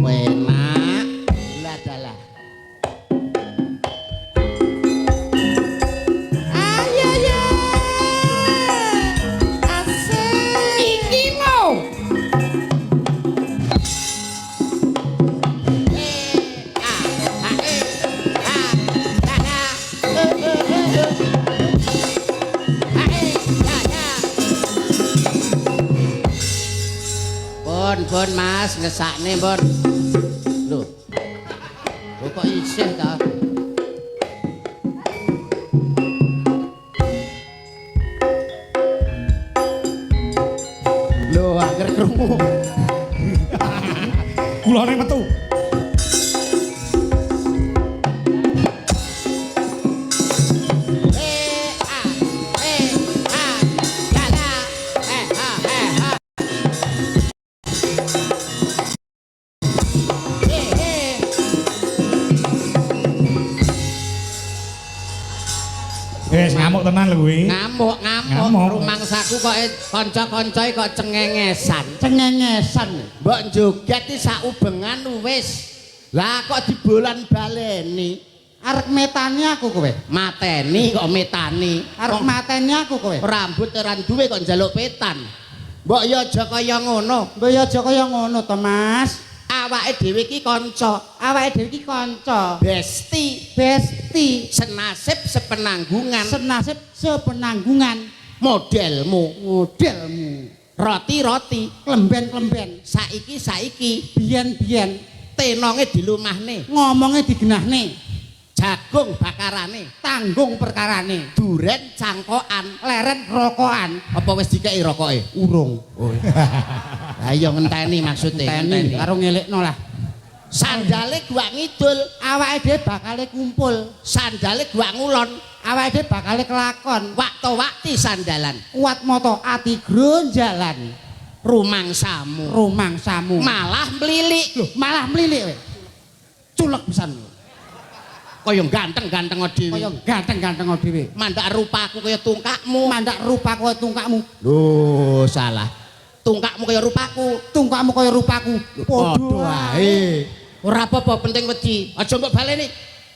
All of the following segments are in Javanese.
Penak. Lah dalah. Ayo ya. Asik. Iki lho. A A E A A A E E E A E A A. Pun, pun Mas, ngesakne pun. Lho. Lho kok isih ta? Lho, angger krungu. Kulone metu. E A E A la la E A E A. E E. Wis ngamuk tenan lho kuwi. Ngamuk, ngamuk. Ngamuk. Rumangsaku kok kanca-kancae kok cengengesan. Cengengesan. Mbok joget iki saubengan wis. Lah kok dibolan baleni. Arep metani aku kowe. Mateni kok metani. Arep mateni aku kowe. Rambut ora duwe kok njaluk petan. Mbok ya aja kaya ngono. Mbok ya aja kaya ngono to, Mas. Awake dhewe iki kanca, Awake dhewe iki kanca. besti, Besti. senasib sepenanggungan, Senasib sepenanggungan. Modelmu, Modelmu. Roti-roti, Klemben-klemben. Saiki-saiki, Biyen-biyen. Tenonge dilumahne, Ngomonge digenahne. Jagung bakarane, Tanggung perkarane. Duren cangkokan, Leren rokokan. Apa wis dikeki rokoke? Urung. Lah iya ngenteni maksude, Ngenteni karo ngelekno lah. Sandale gua ngidul, Awake dhewe bakale kumpul. Sandale gua ngulon, Awake dhewe bakale kelakon. Waktu-wakti sandalan, Kuat moto ati gronjalan. Rumangsamu, Rumangsamu. Malah mlilik. Loh, malah mlilik kowe. Culek pisan lho. Kaya ganteng-ganteng dhewe. Kaya ganteng-ganteng dhewe. Mandak rupaku kaya tungkakmu. Mandak rupaku kaya tungkakmu. Lho, salah. Tungkakmu kaya rupaku. Tungkakmu kaya rupaku. Padha wae. Ora apa-apa, penting wedi. Aja mbok baleni.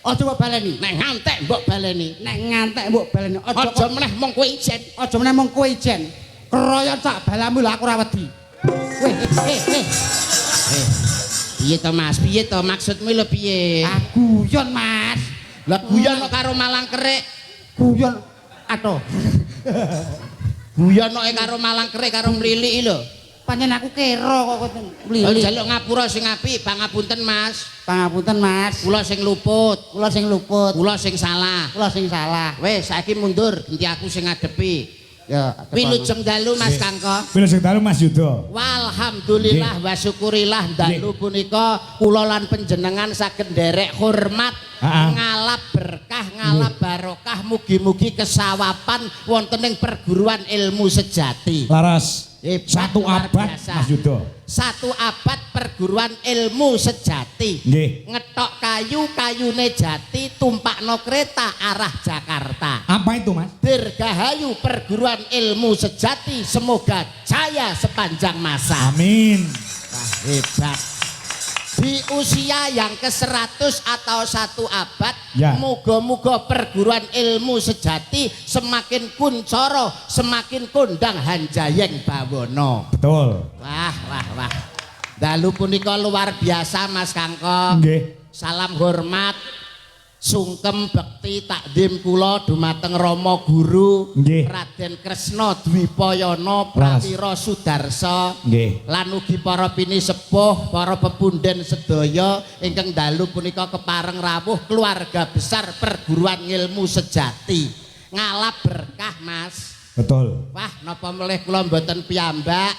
Aja mbok baleni. Nek ngantek mbok baleni. Nek ngantek mbok baleni. Aja meneh mung kowe ijen. Aja meneh mung kowe ijen. Keroyon sak balamu lho aku ora wedi. Weh, eh. Piye to Mas? Piye to maksudmu lho piye? Ah, guyon Mas. Lah guyon kok karo Malang Kerik. Guyon aduh. Guyon kok karo Malang Kerik karo mlilik lho. Pancen aku kero kok mlilik. Njaluk ngapura sing apik, pangapunten Mas. Pangapunten Mas. Kula sing luput, Kula sing luput, kula sing salah. kula sing salah. Wis saiki mundur, ganti aku sing ngadepi. Ya, Wilujeng dalu Mas Kangko. Wilujeng dalu Mas Yuda. Walhamdulillah wa syukurillah dalu punika kula lan panjenengan saged nderek hormat, ngalap berkah, ngalap barokah, mugi-mugi kesawapan wonten ing perguruan ilmu sejati. Laras. Hebat, Satu luar abad biasa. Mas Yuda. Satu abad perguruan ilmu sejati. Nggih. Ngetok kayu, kayune jati, tumpakno kereta arah Jakarta. Apa itu Mas? Dirgahayu perguruan ilmu sejati, semoga jaya sepanjang masa. Amin. Wah, hebat. Di usia yang ke-100 atau 1 abad, Ya. muga-muga perguruan ilmu sejati semakin kuncoro, semakin kondang hanjayeng bawono. Betul. Wah, wah, wah. Dalu punika luar biasa Mas Kangko. Nggih. Salam hormat, sungkem bekti takdim kula dumateng Rama Guru Nggih. Raden Kresna Dwipayana Prawira Sudarsa. Nggih. Lan ugi para pinisepuh, para pepunden sedaya ingkang dalu punika kepareng rawuh keluarga besar perguruan ilmu sejati. Ngalap berkah Mas. Betul. Wah, napa melih kula mboten piyambak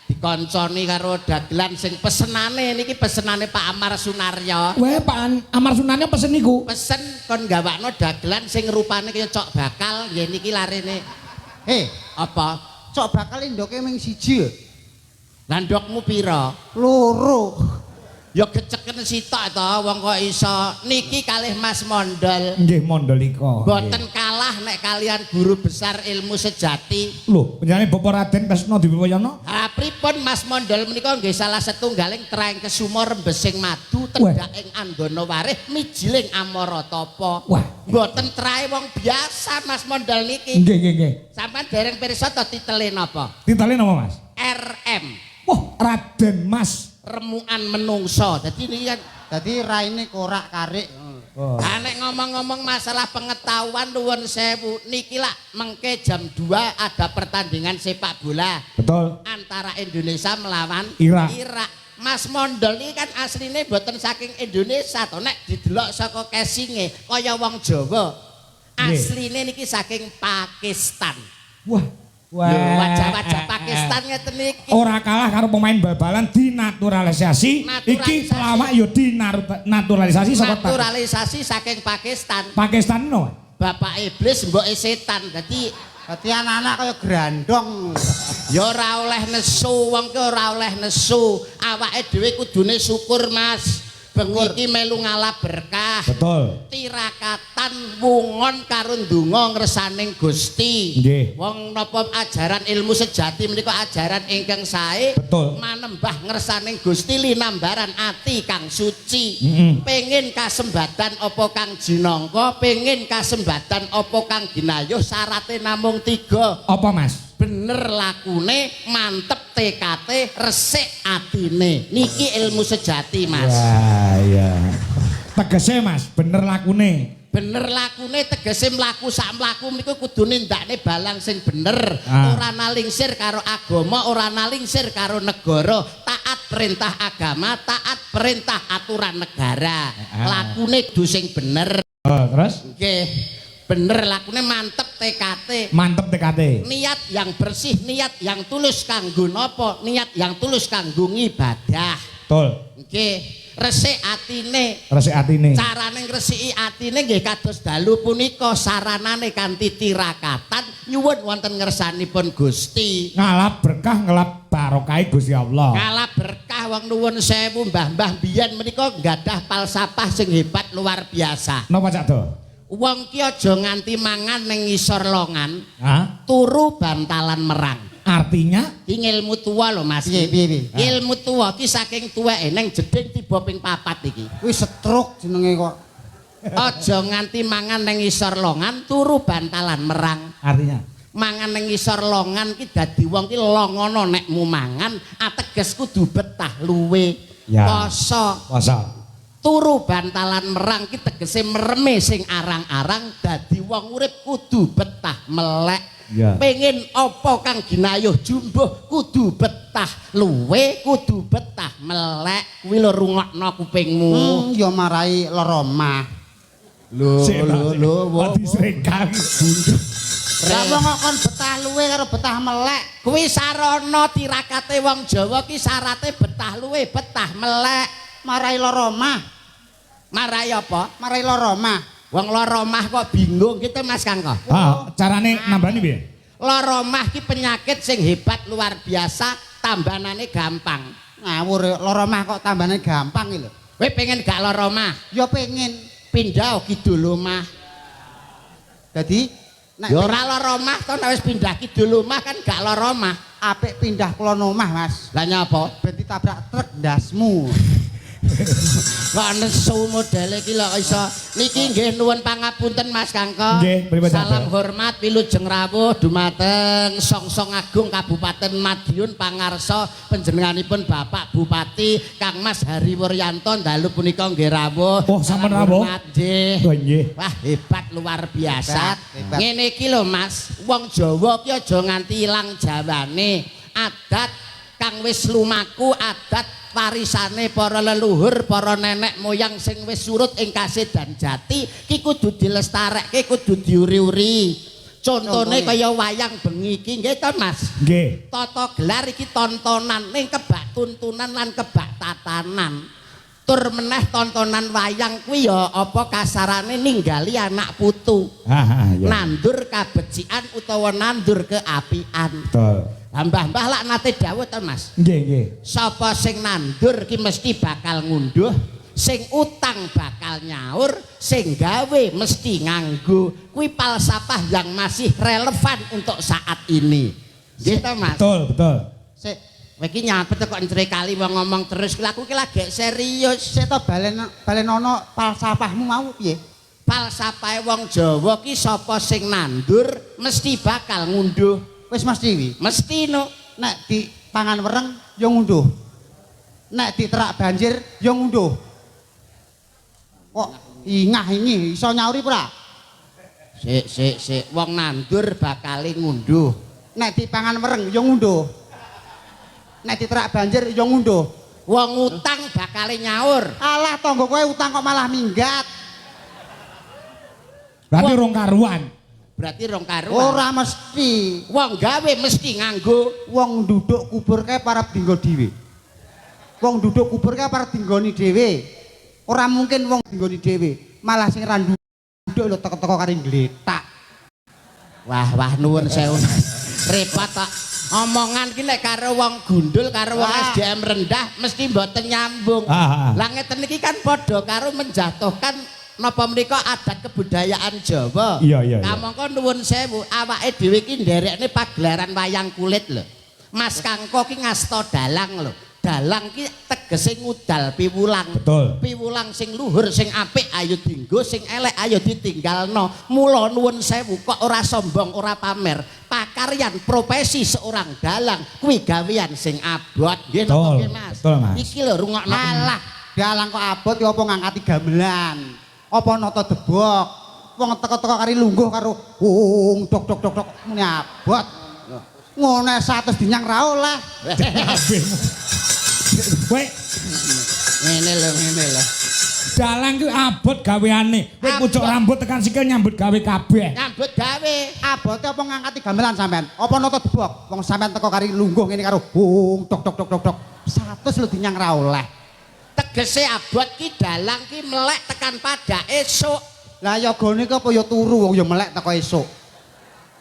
dikonconi karo dagelan sing pesenane niki pesenane Pak Amar Sunaryo. Weh, Pak Amar Sunaryo pesen niku. Pesen kon gawakno dagelan sing rupane kaya cok bakal nggih niki larene. Apa? Cok bakal ndoke ming siji lho. Lah ndokmu pira? Loro. Ya geceken sitok to wong kok iso niki kalih Mas Mondol. Nggih, Mondolika. Boten kalah nek kalian guru besar ilmu sejati. Lho, panjenengane Bapak Raden Kresna Dwipayana? Ha pripun Mas Mondol menika nggih salah setunggaling traing kesuma rembesing madu tendhak ing andana warih mijiling amara tapa. Wah. Mboten trae wong biasa Mas Mondol niki. Nggih, nggih, nggih. Sampeyan dereng pirsa to titele napa? Titele napa, Mas? RM. Wah, Raden Mas. Remukan menungso. Dadi niki kan Dadi raine korak-karik. Oh. Ha nek ngomong-ngomong masalah pengetahuan, nuwun sewu, niki lak mengke jam 2 ada pertandingan sepak bola antara Indonesia melawan Irak. Irak. Mas Mondol ini kan asline mboten saking Indonesia to, nek didelok saka casinge kaya wong Jawa. Asline niki saking Pakistan. Wah. Wah. Lho, wajah-wajah Pakistan ngeten iki. Ora kalah karo pemain bal-balan dinaturalisasi. Naturalisasi. Iki pelawak ya dinaturalisasi saka Naturalisasi saking Pakistan. Pakistan no. Bapak iblis, mboke setan. Dadi Dadi anak-anak kaya grandong. Ya ora oleh nesu, wong ki ora oleh nesu. Awake dhewe kudune syukur, Mas. Bengi iki melu ngalap berkah. Tirakatan wungon karo ndonga ngresaning Gusti. Wong napa ajaran ilmu sejati menika ajaran ingkang sae. Manembah ngresaning Gusti linambaran ati kang suci. Pengin kasembatan apa kang jinangka, pengin kasembatan apa kang ginayuh, syarate namung tiga. Apa, Mas? Bener lakune, mantep tekate, resik atine. Niki ilmu sejati, Mas. Wah, iya. Tegese, Mas, bener lakune. Bener lakune tegese mlaku sak mlaku niku kudune ndakne balang sing bener. Ora nalingsir karo agama, ora nalingsir karo negara, taat perintah agama, taat perintah aturan negara. Lakune kudu sing bener. Oh, terus? Nggih. Bener lakune, mantep tekate. Mantep tekate. Niat yang bersih, niat yang tulus kanggo napa? Niat yang tulus kanggo ngibadah. Nggih, resik atine. Resik atine. Carane ngresiki atine nggih kados dalu punika saranane kanthi tirakatan nyuwun wonten ngersanipun Gusti. Ngalap berkah, ngalap barokahe Gusti Allah. Ngalap berkah, wong nuwun sewu, mbah-mbah biyen menika nggadah falsafah sing hebat luar biasa. Napa, Cak Do? Wong ki aja nganti mangan ning ngisor longan, Hah? turu bantalan merang. Artinya? Ki ilmu tua lho, Mas. Piye, piye, piye? Ilmu tua ki saking tuweke ning jeding tiba ping papat iki. Kuwi stroke jenenge kok. Aja nganti mangan ning ngisor longan, turu bantalan merang. Artinya? Mangan ning ngisor longan ki dadi wong ki longono nekmu mangan, ateges kudu betah luwe. Poso. Poso. Turu bantalan merang ki tegese mereme sing arang-arang, dadi wong urip kudu betah melek. Pengen apa kang ginayuh jumbuh kudu betah luwe, kudu betah melek. Kuwi lho, rungokno kupingmu. Ya marai lara mah. Lho, Sik, lho, sik. lho, wo. Kok disringkang. Lah wong kok kon betah luwe karo betah melek. Kuwi sarana tirakate wong Jawa ki syarate betah luwe, betah melek. Marai lara mah. Marai apa? Marai lara mah. Wong lara mah kok bingung gitu, Mas Kangko. Ah, carane nambani piye? Lara mah ki penyakit sing hebat luar biasa, tambanane gampang. Ngawur, lara mah kok tambane gampang iki lho. Kowe pengen gak lara mah? Ya pengen. Pindah kidul omah. Dadi nek Ya ora lara mah to, nek wis pindah kidul omah kan gak lara mah. Apik pindah kulon omah, Mas. Lah nyapa? Ben ditabrak truk ndasmu. Kok nesu modele iki lho iso. Niki nggih nuwun pangapunten, Mas Kangko. Nggih, pripun, Cak? Salam hormat, wilujeng rawuh dumateng Songsong Agung Kabupaten Madiun pangarsa panjenenganipun Bapak Bupati Kang Mas Hari Wuryanto, dalu punika nggih rawuh. Oh, sampun Salam rawuh? hormat, nggih. Oh, nggih. Wah, hebat luar biasa. Hebat, hebat. Ngene iki lho, Mas, wong Jawa ki aja nganti ilang jawane. Adat kang wis lumaku, adat warisane para leluhur, para nenek moyang sing wis surut ing kasedan jati ki kudu dilestarekke, kudu diuri-uri. Contone Contone. kaya wayang bengi iki nggih to, Mas? Nggih. Tata gelar iki tontonan ning kebak tuntunan lan kebak tatanan. Tur meneh tontonan wayang kuwi ya apa kasarane ninggali anak putu. Ah, ah, iya. Nandur kabecikan utawa nandur keapian. Lah, mbah-mbah lak nate dawuh to, Mas. Nggih, nggih. Sapa sing nandur ki mesti bakal ngunduh, sing utang bakal nyaur, sing gawe mesti nganggo. Kuwi falsafah yang masih relevan untuk saat ini. Nggih to, Mas? Betul, betul. Sik, Kowe iki nyapet kok kali wong ngomong terus. Aku ki lagi serius. Sik to, balen balenono falsafahmu mau piye? Falsafahe wong Jawa ki sapa sing nandur mesti bakal ngunduh. Wis mesti kuwi. Mesti no. Nek di pangan wereng ya ngunduh. Nek diterak banjir ya ngunduh. Kok ingah ingi iso nyauri ora? Sik, sik, sik, wong nandur bakale ngunduh. Nek dipangan wereng ya ngunduh. Nek diterak banjir ya ngunduh. Wong utang bakale nyaur. Alah, tangga kowe utang kok malah minggat. Berarti rong karuan. Berarti rong karuan. Ora mesti. Wong gawe mesti nganggo. Wong duduk kubur kae parep dinggo dhewe. Wong duduk kubur kae parep dinggoni dhewe. Ora mungkin wong dinggoni dhewe. Malah sing ra nduduk lho teko-teko kari ngletak. Wah, wah, nuwun sewu. Repot tok. Omongan ki nek karo wong gundul karo wong SDM rendah mesti mboten nyambung. Lah, ngeten iki kan padha karo menjatuhkan napa menika adat kebudayaan Jawa. Iya, iya. Kamangka nuwun sewu, awake dhewe iki nderekne pagelaran wayang kulit lho. Mas Kangko ki ngasta dalang lho. Dalang ki tegese ngudal piwulang. Piwulang sing luhur, sing apik ayo dinggo, sing elek ayo ditinggalno. Mula nuwun sewu, kok ora sombong, ora pamer. Pakaryan profesi seorang dalang kuwi gawean sing abot. Nggih napa nggih, Mas? Betul, Mas. Iki lho rungokno. Alah, dalang kok abot ya apa ngangkati gamelan? Apa nata debok? Wong teko-teko kari lungguh karo wong dok dok dok dok muni abot. Ngono 100 dinyang ra oleh. Kabehmu. Kowe Ngene lho, ngene lho. Dalang ki abot gaweane. Kowe pucuk rambut tekan sikil nyambut gawe kabeh. Nyambut gawe. Abote apa ngangkati gamelan sampean? Apa nata debok? Wong sampean teko kari lungguh ngene karo wong dok dok dok dok dok. 100 lho dinyang ra oleh. Tegese abot ki dalang ki melek tekan pada esuk. Lah, yogane ki apa ya turu, wong ya melek teko esuk.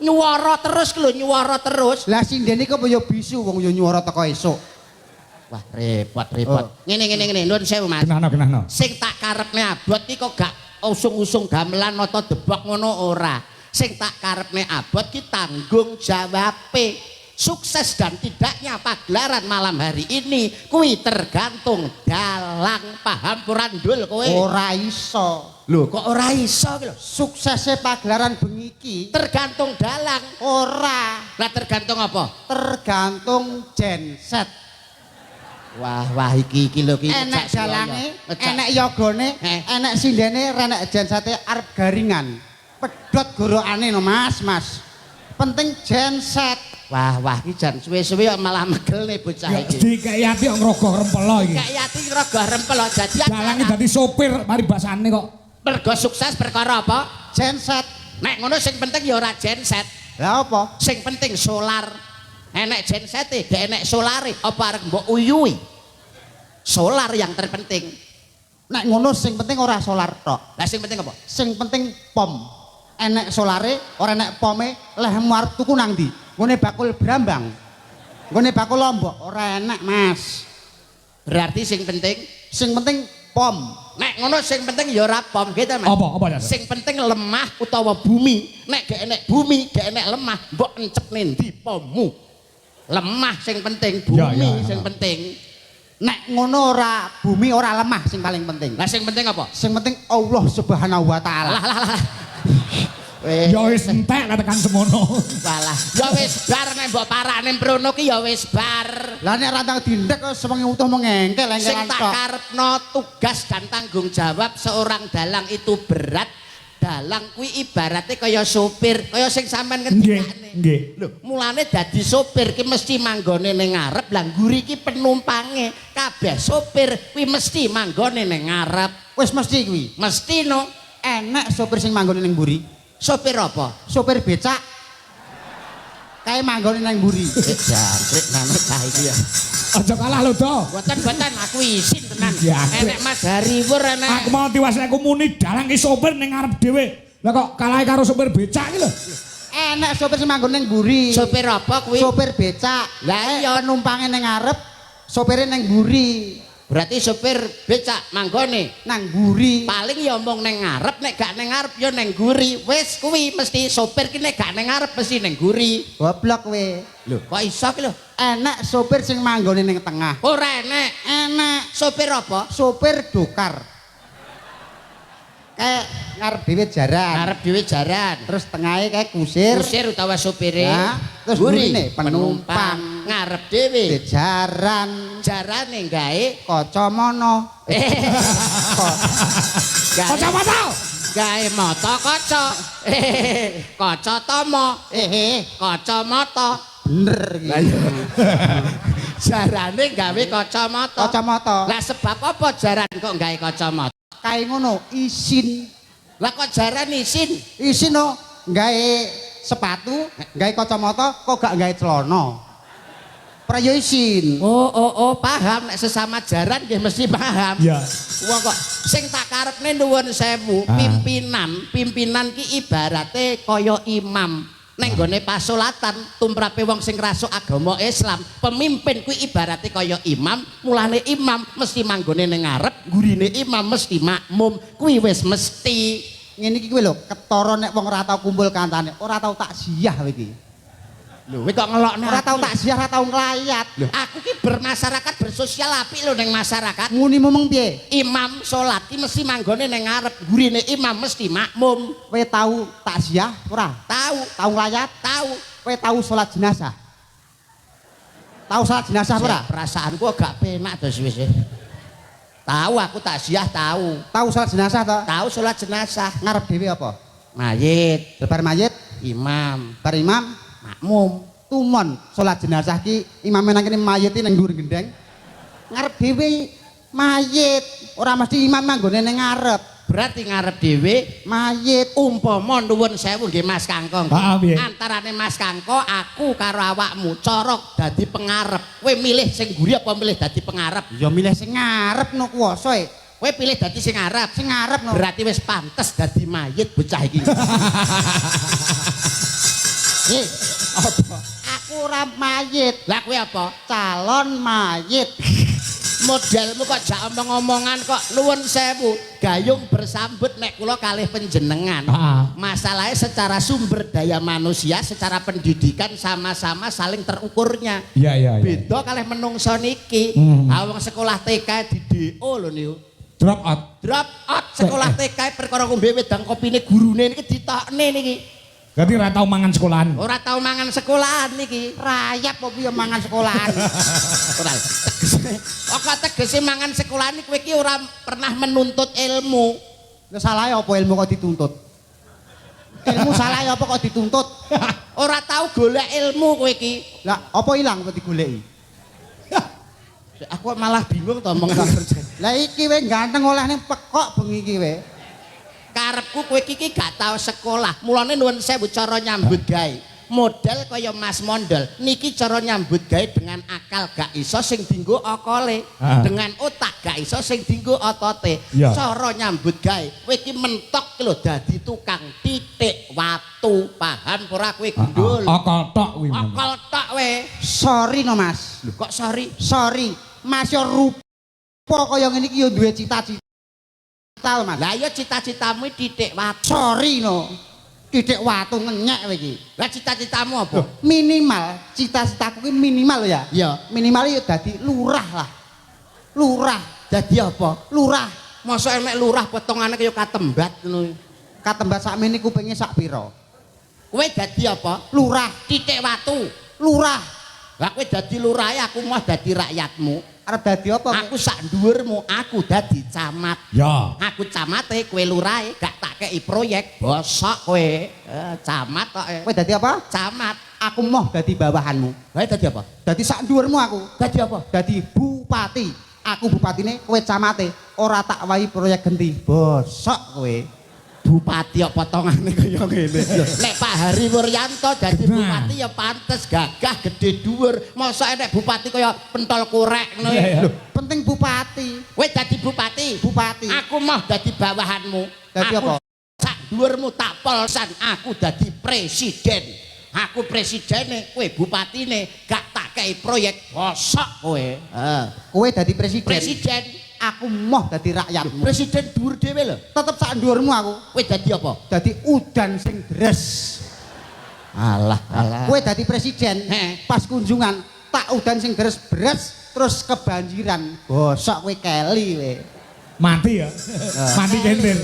Nyuwara terus ki lho, nyuwara terus. Lah, sindene ki apa ya bisu, wong ya nyuwara teko esuk. Wah, repot, repot. Oh. Ngene, ngene, ngene, nuwun sewu, Mas. Kenano, kenano. Sing tak karepne abot ki kok gak usung-usung gamelan atau debok ngono ora. Sing tak karepne abot ki tanggung jawabe. Sukses dan tidaknya pagelaran malam hari ini kuwi tergantung dalang. Paham ora, Ndul, kowe? Ora iso. Lho, kok ora iso ki lho? Suksese pagelaran bengi iki tergantung dalang. Ora. Lah, tergantung apa? Tergantung genset. Wah, wah, iki iki lho iki. Enek ngejak siapa? dalange, Ngejak. Enek yogane, Eh. enek sindene, enek gensete arep garingan. Pedhot gorokane no, Mas, Mas. Penting genset. Wah, wah, iki jan suwe-suwe kok malah megelne bocah Ya iki. dikeki ati kok ngrogoh rempelo iki. Kayak ati ngrogoh rempel dadi Dalange dadi sopir paribasane kok. Mergo sukses perkara apa? Genset. Nek ngono sing penting ya ora genset. Lah, apa? Sing penting solar. Enek gensete, gak enek solare, apa arep mbok uyui? Solar yang terpenting. Nek ngono sing penting ora solar tok. Lah, sing penting apa? Sing penting pom. Enek solare, ora enek pome, lehmu arep tuku nang ndi? Nggone bakul brambang. Nggone bakul lombok ora enek, Mas. Berarti sing penting Sing penting pom. Nek ngono sing penting ya ora pom gitu, Mas. Apa apa, Jas? Sing penting lemah utawa bumi. Nek gak enek bumi, gak enek lemah, mbok encep ndi pommu? Lemah sing penting, bumi Ya. sing penting. Nek ngono ora bumi ora lemah sing paling penting. Lah, sing penting apa? Sing penting Allah Subhanahu wa taala. Lah, lah, lah. Wis. Ya wis entek lah tekan semono. Walah, ya wis bar nek mbok parakne mrono ki ya wis bar. Lah, nek rantang dindek kok sewengi utuh mengengkel Sing engkelan tak tok. karepno tugas dan tanggung jawab seorang dalang itu berat. Dalang kuwi ibaratnya kaya sopir, kaya sing sampean Nggih, ngendikane. nggih. Lho, mulane dadi sopir ki mesti manggone ning ngarep, lah mburi ki penumpange. Kabeh sopir kuwi mesti manggone ning ngarep. Wis mesti kuwi. Mesti no. Enek sopir sing manggone ning mburi. Sopir apa? Sopir becak. Kae manggone ning mburi. Eh, jangkrik nang cah iki ya. Aja kalah lho, Do. Boten, boten, aku isin tenan. Jangkrik. Enek Mas Hariwur enek. Aku mau tiwas nek aku muni dalang ki sopir ning ngarep dhewe. Lah kok kalahe karo sopir becak iki lho. Enek sopir sing manggon ning mburi. Sopir apa kuwi? Sopir becak. Lah iya. Penumpange ning ngarep, sopire ning mburi. Berarti sopir becak manggone Nang mburi. Paling ya omong ning ngarep, nek gak ning ngarep ya ning guri. Wis kuwi mesti sopir ki nek gak ning ngarep mesti ning guri. Goblok kowe. Lho, kok iso ki lho? Enek sopir sing manggone ning tengah. Ora enek. Enek. Sopir apa? Sopir dokar. Kayak ngarep dhewe jaran. Ngarep dhewe jaran. Terus tengahe kayak kusir. Kusir utawa sopire. Nah, terus Mburi, mburine penumpang. Ngarep dhewe. Jaran. Jarane gawe Kacamana. Gawe Kacamata. Gawe mata kaca. Kaca tama. Kacamata. Bener iki. Jarane gawe kacamata. Kacamata. Lah sebab apa jaran kok gawe kacamata? Kae ngono isin. Lah kok jaran isin? Isin no gawe sepatu, gawe kacamata kok gak gawe celana. Prayo isin. Oh, paham nek sesama jaran nggih mesti paham. Iya. Wong kok sing tak karepne nuwun sewu, pimpinan, pimpinan ki ibarate kaya imam. Neng gone pasolatan tumrape wong sing rasuk agama Islam, pemimpin kuwi ibarate kaya imam, mulane imam mesti manggone ning ngarep, gurine imam mesti makmum, kuwi wis mesti. Ngene iki kuwi lho, ketara nek wong ora tau kumpul kancane, ora tau takziah kowe iki. Lho, kowe kok ngelokne Ora tau aku? Takziah, ora tau nglayat. Lho, aku ki bermasyarakat, bersosial apik lho ning masyarakat. Muni mumeng piye? Imam salat ki mesti manggone ning ngarep, gurine imam mesti makmum. Kowe tau takziah ora? Tau. Tau nglayat? Tau. Kowe tau salat jenazah? Tau salat jenazah ora? Perasaanku gak penak terus wis. Tau aku takziah tau. Tau salat jenazah to? Tau salat jenazah. Ngarep dhewe apa? Mayit, Lebar mayit, imam, bar imam, makmum. Tumon salat jenazah ki imame nang kene, mayite nang dhuwur gendeng. Ngarep dhewe mayit, ora mesti imam manggone ning ngarep. Berarti ngarep dhewe mayit. Umpama nuwun sewu nggih Mas Kangko. Heeh, piye? Antarane Mas Kangko, aku karo awakmu cara dadi pengarep. Kowe milih sing mburi apa milih dadi pengarep? Ya milih sing ngarep no kuwasa e. Kowe pilih dadi sing ngarep. Sing ngarep no. Berarti wis pantes dadi mayit bocah iki. Eh, apa? Aku ora mayit. Lah kowe apa? Calon mayit. Modelmu kok jak omong-omongan kok nuwun sewu. Gayung bersambut nek kula kalih panjenengan. Masalahnya secara sumber daya manusia, secara pendidikan sama-sama saling terukurnya. Iya. Beda kalih menungso niki. Ah, wong sekolah TK di DO lho niku. Drop out. Drop out sekolah TK perkara ngombe wedang kopine gurune niki ditokne niki. Berarti ora tau mangan sekolahan. Ora tau mangan sekolahan niki. Rayap apa piye mangan sekolahan? Ora. Tegese, kok tegese mangan sekolahan iki kowe iki ora pernah menuntut ilmu. Lha salahe apa ilmu kok dituntut? Ilmu salahe apa kok dituntut? Ora tau golek ilmu kowe iki. Lah apa ilang kok digoleki? Aku malah bingung to omong. Lah iki we ganteng oleh ning pekok bengi iki we. Karepku kowe iki gak tau sekolah. Mulane nuwun sewu cara nyambut gawe. Model kaya Mas Mondol niki cara nyambut gawe dengan akal gak iso sing dinggo akale, dengan otak gak iso sing dinggo otote. Cara nyambut gawe kowe iki mentok ki lho dadi tukang titik watu. Paham ora kowe, gundul? Akal tok kuwi. Akal tok we. Sorry no Mas. Lho kok sorry? Sorry. Mas yo rupa kaya ngene iki yo duwe cita-cita lho, Mas. Lah iya cita-citamu titik watu. Sorry no. Titik watu ngenyek kowe iki. Lah cita-citamu apa? Minimal cita-citaku ki minimal ya. Iya. Minimal yo dadi lurah lah. Lurah. Dadi apa? Lurah. Masa enek lurah potongane kaya katembat ngono. Katembat sakmene kupinge sak pira? Kowe dadi apa? Lurah. Titik watu. Lurah. Lah kowe dadi lurahe, aku mau dadi rakyatmu. Arep dadi apa kowe? Aku sak dhuwurmu, aku dadi camat. Aku camate, kowe lurahe, gak tak kei proyek, bosok kowe. Eh, camat kok. Eh. Kowe dadi apa? Camat. Aku moh dadi bawahanmu. Kowe dadi apa? Dadi sak dhuwurmu aku. Dadi apa? Dadi bupati. Aku bupatine, kowe camate. Ora tak wahi proyek genti. Bosok kowe. Bupati kok potongane kaya ngene. Nek Pak Hari Wuryanto dadi bupati ya pantes gagah gede dhuwur. Mosok enek bupati kaya pentol korek ngono. Iya, iya. Lho, penting bupati. Kowe dadi bupati. Bupati. Aku moh dadi bawahanmu. Dadi Aku apa? sak dhuwurmu tak polsan, aku dadi presiden. Aku presidene, kowe bupatine, gak tak kei proyek bosok kowe. Heeh. Kowe dadi presiden. Presiden, Aku moh dadi rakyatmu. Presiden dhuwur dhewe lho. Tetep sak dhuwurmu aku. Kowe dadi apa? Dadi udan sing deres. Alah, alah. Kowe dadi presiden, Heeh. pas kunjungan tak udan sing deres beres terus kebanjiran. Bosok kowe keli kowe. Mati ya. Mati kentir.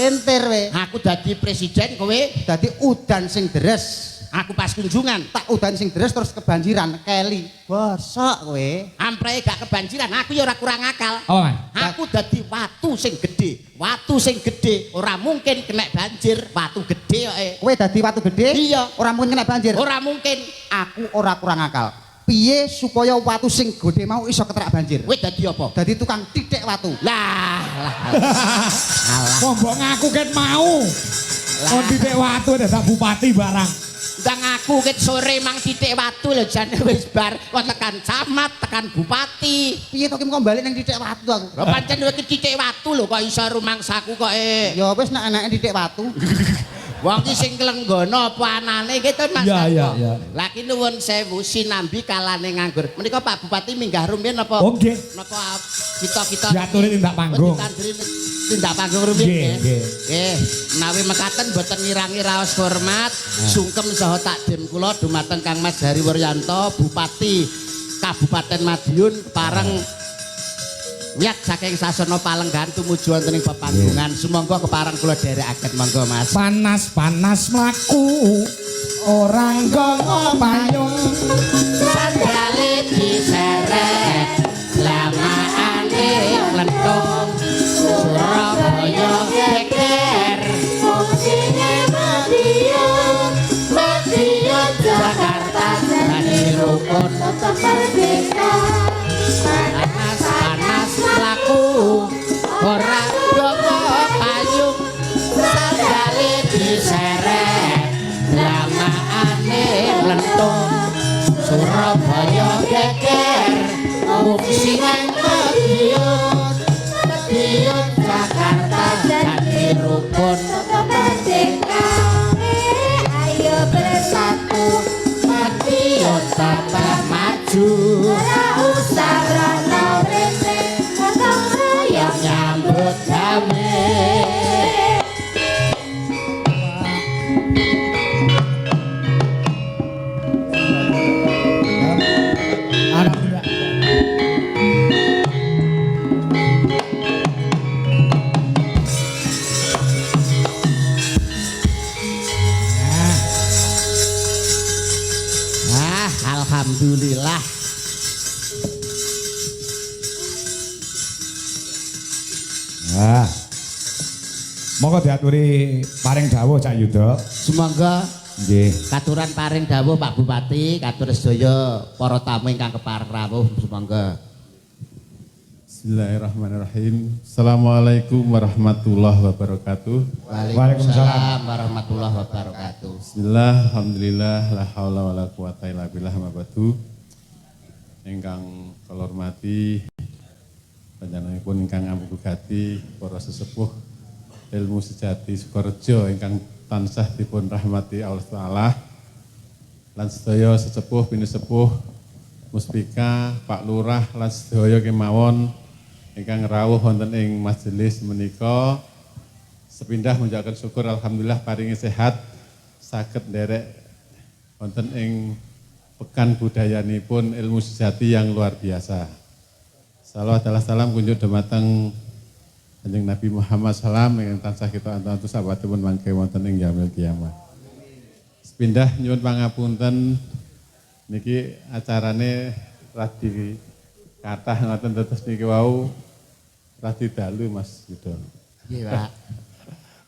Entir kowe. Aku dadi presiden kowe, Dadi udan sing deres. Aku pas kunjungan. Tak udan sing deres terus kebanjiran keli. Bosok kowe. Amprehe gak kebanjiran, aku ya ora kurang akal. Apa, Mas? Aku dadi watu sing gedhe. Watu sing gedhe ora mungkin kena banjir, watu gedhe kok. Kowe dadi watu gedhe? Iya. Ora mungkin kena banjir. Ora mungkin. Aku ora kurang akal. Piye supaya watu sing gedhe mau iso keterak banjir? Kowe dadi apa? Dadi tukang titik watu. Lah, lah. Alah. Wong mbok ngaku ket mau. Kon titik watu dadak bupati barang. Ndang aku ket sore mang titik watu lho jane wis bar kok tekan camat, tekan bupati. Piye to ki kok balik ning titik watu aku? Lho pancen kowe ki titik watu lho kok iso rumangsaku kok e. Ya wis nek enake titik watu. Wong ki sing klenggono apa anane iki to Mas. Iya, iya, iya. Lah ki nuwun sewu sinambi kalane nganggur. Menika Pak Bupati minggah rumiyin napa? Oh nggih. Napa kita-kita Diaturi tindak panggung. Ditanduri tindak panggung rumiyin Nggih, nggih. nggih. Nggih, menawi mekaten boten ngirangi raos hormat, sungkem saha takdim kula dumateng Kang Mas Hari Wuryanto, Bupati Kabupaten Madiun pareng wiyat saking sasana palenggahan tumuju wonten ing pepanggungan. Sumangga kepareng kula dherekaken monggo Mas. Panas-panas mlaku ora nggawa payung. Sandale diseret lamaane lentung Surabaya geger Fungsine Madiun, Madiun Jakarta dadi rukun tetep merdeka. Panas-panas mlaku ora nggawa payung sandale diseret lamaane lentung Surabaya geger fungsine Madiun Madiun Jakarta dadi rukun Tetep merdeka. Ayo bersatu, Madiun tambah maju ora usah rono rene, gotong royong nyambut gawe. Alhamdulillah. Ah, alhamdulillah. Nah. Monggo diaturi paring dawuh Cak Yuda. Sumangga Nggih. katuran paring dawuh Pak Bupati, katur sedaya para tamu ingkang kepareng rawuh sumangga. Bismillahirrahmanirrahim. Assalamualaikum warahmatullahi wabarakatuh. Waalaikumsalam warahmatullahi wabarakatuh. Bismillah, alhamdulillah, la haula wala quwata illa billah ma ba'du. Ingkang kula hormati panjenenganipun ingkang ampuh gati para sesepuh ilmu sejati Sukorejo ingkang tansah dipun rahmati Allah Taala. Lan sedaya sesepuh pinisepuh muspika, Pak Lurah lan sedaya kemawon ingkang rawuh wonten ing majelis menika. Sepindah mengucapkan syukur alhamdulillah paringi sehat saged nderek wonten ing pekan budayanipun ilmu sejati yang luar biasa. Salawat adalah salam kunjuk dumateng Kanjeng Nabi Muhammad salam ingkang tansah kita antu-antu sabatipun mangke wonten ing yaumil kiamah. Sepindah nyuwun pangapunten niki acarane radi kathah ngoten terus niki wau radi dalu Mas Yuda. Nggih, Pak.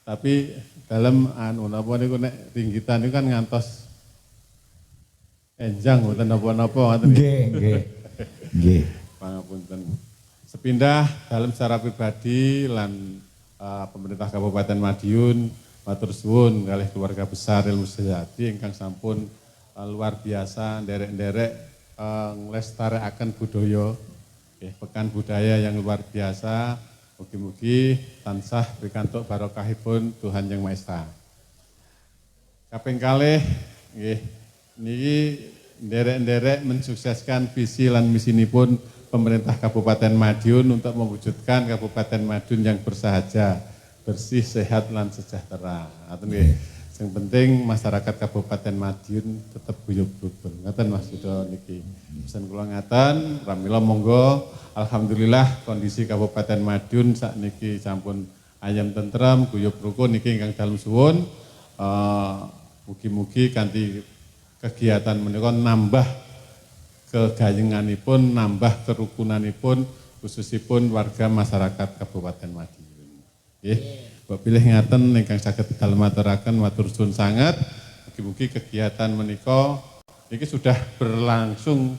Tapi dalam anu napa niku nek ringgitan niku kan ngantos enjang mboten napa-napa ngoten. Nggih, nggih. Nggih. Pangapunten. Sepindah dalam secara pribadi lan pemerintah Kabupaten Madiun matur suwun kalih keluarga besar ilmu sejati ingkang sampun luar biasa nderek-nderek nglestarekaken budaya nggih, pekan budaya yang luar biasa. Mugi-mugi tansah pikantuk barokahipun Tuhan Yang Maha Esa. Kaping kalih nggih niki nderek-nderek mensukseskan visi lan misinipun pemerintah Kabupaten Madiun untuk mewujudkan Kabupaten Madiun yang bersahaja, bersih, sehat lan sejahtera. Ngaten nggih. Yang penting masyarakat Kabupaten Madiun tetap guyub rukun. Ngaten Mas Yudo niki. Pesan kula ngaten, pramila monggo, alhamdulillah kondisi Kabupaten Madiun sakniki sampun ayem tentrem, guyub rukun niki ingkang dalem suwun. Mugi-mugi kanthi kegiatan menika nambah kegayenganipun, nambah kerukunanipun khususipun warga masyarakat Kabupaten Madiun. Nggih. Mbok bilih ngaten ingkang saged dalem aturaken, matur suwun sanget. Mugi-mugi kegiatan menika niki sudah berlangsung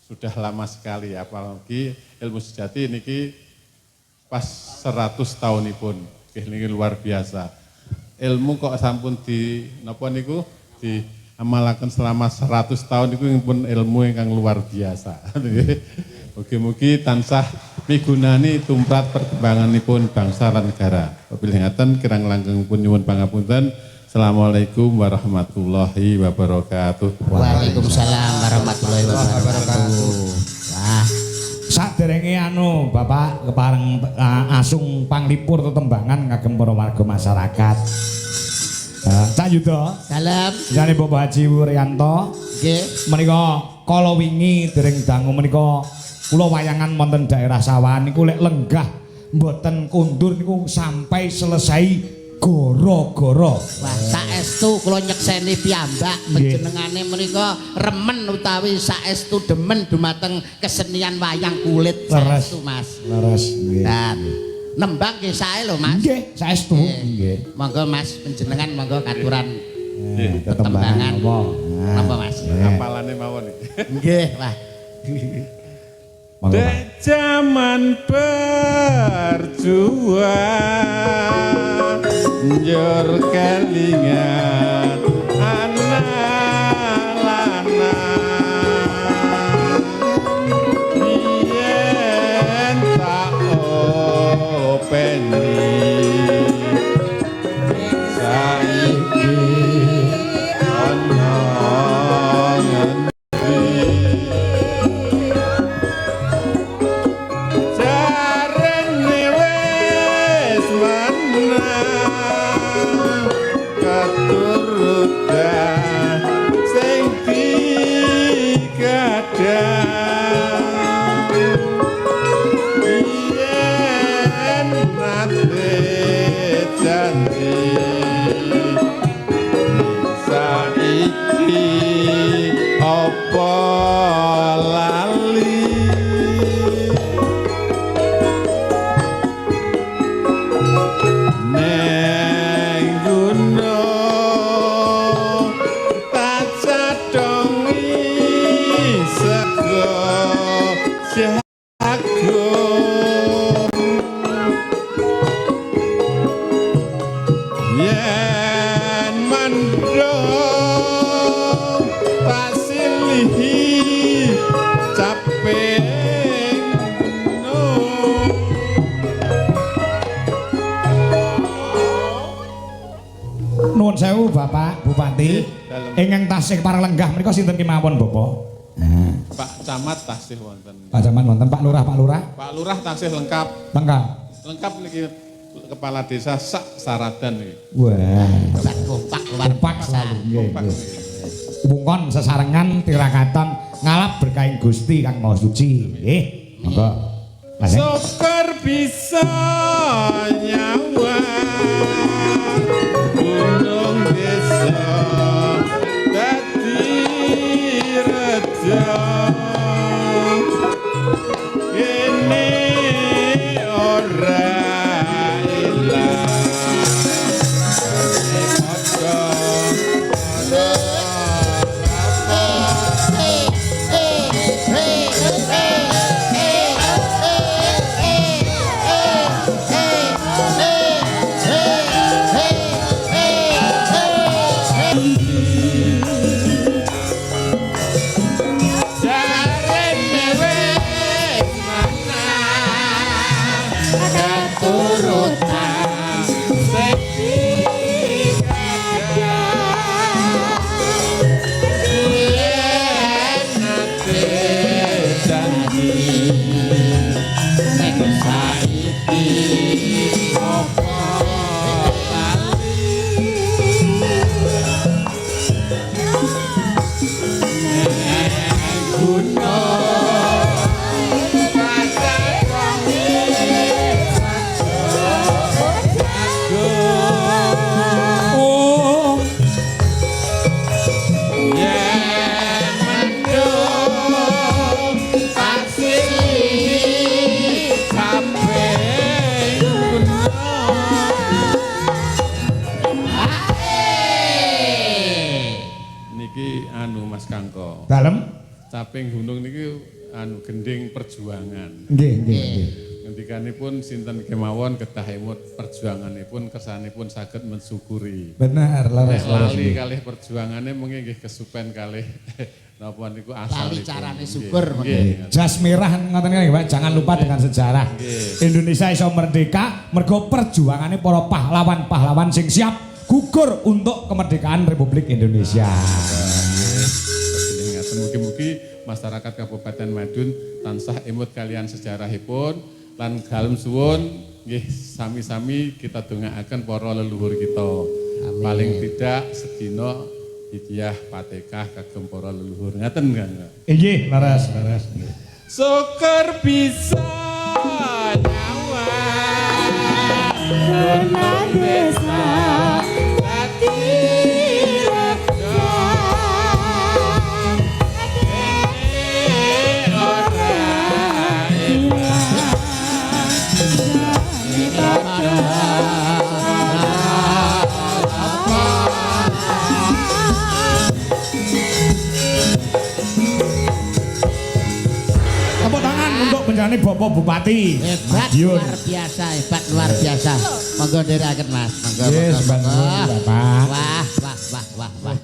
sudah lama sekali, apalagi Ilmu Sejati niki pas 100 tahunipun. Nggih niki luar biasa. Ilmu kok sampun di napa niku di amalaken selama 100 tahun niku pun ilmu ingkang luar biasa. Mugi-mugi tansah migunani tumrap perkembanganipun bangsa lan negara. Bilih ngaten kirang langkungipun nyuwun pangapunten. Assalamualaikum warahmatullahi wabarakatuh. Waalaikumsalam warahmatullahi wabarakatuh. Wah, Saderenge anu Bapak kepareng asung panglipur tetembangan kagem para warga masyarakat. Cak Yuda, dalem jane Bapak Haji Wuryanto nggih. Menika kala wingi dereng dangu menika kula wayangan wonten daerah Sawahan niku lek lenggah mboten kondur niku sampai selesai goro-goro. Wah, saestu kula nyekseni piyambak panjenengane menika remen utawi saestu demen dumateng kesenian wayang kulit Leres. Saestu, Mas. Leres nggih. Nah, nembang nggih sae lho, Mas. Nggih, saestu nggih. Monggo Mas, panjenengan monggo katuran Nggih, tetembangan. Apa? Napa, Mas? Apalane mawon iki. Nggih, wah. Monggo, Pak. Dek jaman berjuang njur kelingan anak lanang biyen tak openi saiki ana ngendi. Jarene wis menang keturutan sing digadang yen nate janji saiki apa lali. Neng gunung tak cadongi sego jagung yen mendung tak silihi caping gunung. Nuwun sewu Bapak Bupati. Dalem. Ingkang tasih pareng lenggah menika sinten kemawon Bapak? Pak Camat tasih wonten. Pak Camat wonten, Pak Lurah, Pak Lurah. Pak Lurah tasih lengkap. Lengkap. Lengkap niki kepala desa sak saradan niki. Wah, Sak kompak luar kompak biasa. selalu nggih. Kompak Nggih. niki. Wungkon sesarengan tirakatan ngalap berkahing Gusti Kang Maha Suci. Nggih. Monggo. Mas. Syukur bisa nyawa gunung desa dadi reja kene ora ilang padha. Jarene wis menang. Caping gunung niki anu gending perjuangan. Nggih, nggih, nggih. Ngendikanipun sinten kemawon kedah emut perjuanganipun kersanipun saged mensyukuri. Bener, leres, Nek leres. lali kalih perjuangane mungkin nggih kesupen kalih napa niku asalipun. Lali carane syukur. Nggih. Jas merah ngoten niku Pak, jangan lupa dengan sejarah. Nggih. Indonesia iso merdeka mergo perjuangane para pahlawan-pahlawan sing siap gugur untuk kemerdekaan Republik Indonesia. Nggih. Ngaten mugi-mugi masyarakat Kabupaten Madiun tansah emut kalian sejarahipun lan dalem suwun nggih sami-sami kita dongaaken para leluhur kita. Amin. Paling tidak sedina hidayah Fatihah kagem para leluhur. Ngaten kan? Nggih, leres, leres. Syukur bisa nyawa Purna desa dadi reja ora Tepuk tangan untuk penjenengane Bapak Bupati Hebat Madiun. luar biasa, hebat luar biasa. Monggo nderekaken Mas, monggo Nggih, monggo. sembah monggo. nuwun, Bapak. Wah, wah, wah, wah, wah.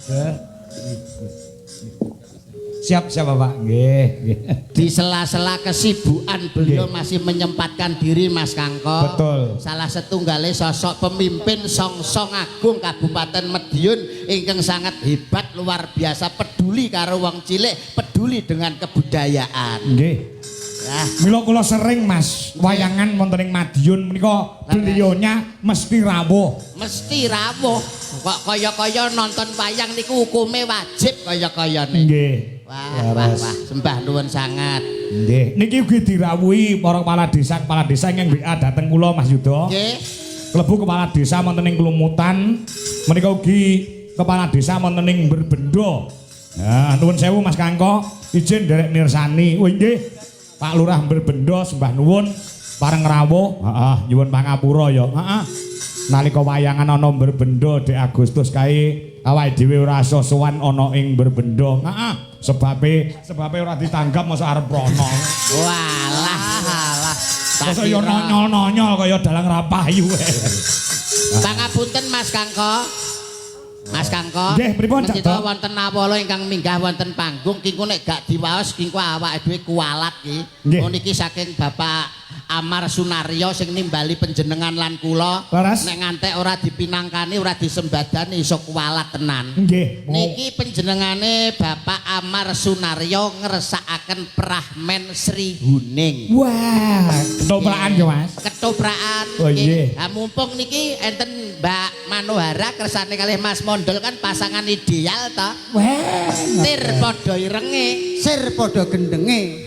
Siap, siap Bapak. Nggih, nggih. Di sela-sela kesibukan beliau Nggih. masih menyempatkan diri Mas Kangko. Betul. Salah setunggale sosok pemimpin songsong agung Kabupaten Madiun ingkang sangat hebat luar biasa, peduli karo wong cilik, peduli dengan kebudayaan. Nggih. Nah, Mila kula sering Mas wayangan wonten ing Madiun menika beliaunya mesti rawuh. Mesti rawuh. Kok kaya-kaya nonton wayang niku hukume wajib kaya-kayane. Nggih. Wah, wah, wah, sembah nuwun sangat. Nggih. Niki ugi dirawuhi para kepala desa ingkang WA dhateng kula Mas Yuda. Nggih. Klebu kepala desa wonten ing Klumutan, menika ugi kepala desa wonten ing Berbendo. Nah, nuwun sewu Mas Kangko, izin nderek mirsani. Oh nggih. Pak Lurah Berbendo sembah nuwun pareng rawuh. Heeh, nyuwun pangapura ya. Heeh. Nalika wayangan ana Berbendo Dek Agustus kae awake dhewe ora iso sowan ana ing Berbendo. Heeh, sebabe ora ditanggap mosok arep rono. Walah, alah. Mosok ya nonyol-nonyol kaya dalang rapayu. Pangapunten Mas Kangko. Mas Kangko. Nggih, pripun, Cak Menika Dok? wonten nawala ingkang minggah wonten panggung kingko nek gak diwaos kingko awake dhewe kualat ki. Nggih. Oh niki saking Bapak Amar Sunaryo sing nimbali panjenengan lan kula. Leres. Nek ngantek ora dipinangkani, ora disembadani iso kualat tenan. Nggih. Niki panjenengane Bapak Amar Sunaryo ngersakaken Prahmen Sri Huning. Wah, ketoprakan ya, Mas. Ketoprakan. Oh, nggih. Ha mumpung niki enten Mbak Manohara kersane kalih Mas Mondol kan pasangan ideal ta. Wah, Tir padha irenge, Sir padha gendenge,